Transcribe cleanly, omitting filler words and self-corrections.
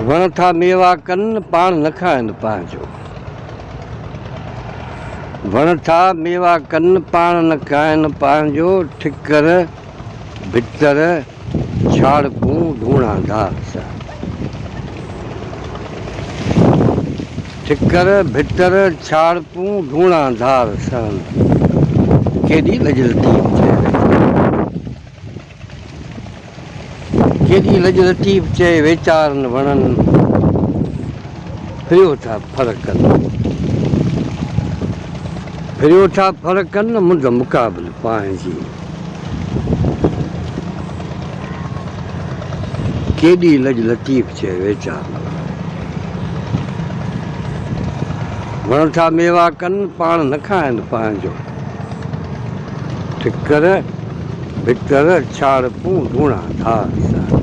وڻ ٿا ميوا ڪن، پاڻ نه کائن پنهنجو. وڻ ٿا ميوا ڪن، پاڻ نه کائن پنهنجو. ٺڪر، ڀتر، ڇاڙڪون، ڌوڻا ڌار سهن. ٺڪر، ڀتر، ڇاڙڪون، ڌوڻا ڌار سهن. ڪيڏي لڄ لطيف چئي ويچار. ڪيڏي لڄ لطيف چئي ويچارن وڻن ڦريو ٿا ڦر ڪن ڦريو ٿا ڦر ڪن منڍ مقابل پنهنجي ڪيڏي لڄ لطيف چئي ويچارن وڻن وڻ ٿا ميوا ڪن پاڻ نه کائن پنهنجو ٺڪر ڀتر ڇاڙ پون ڌوڻا ڌار سا.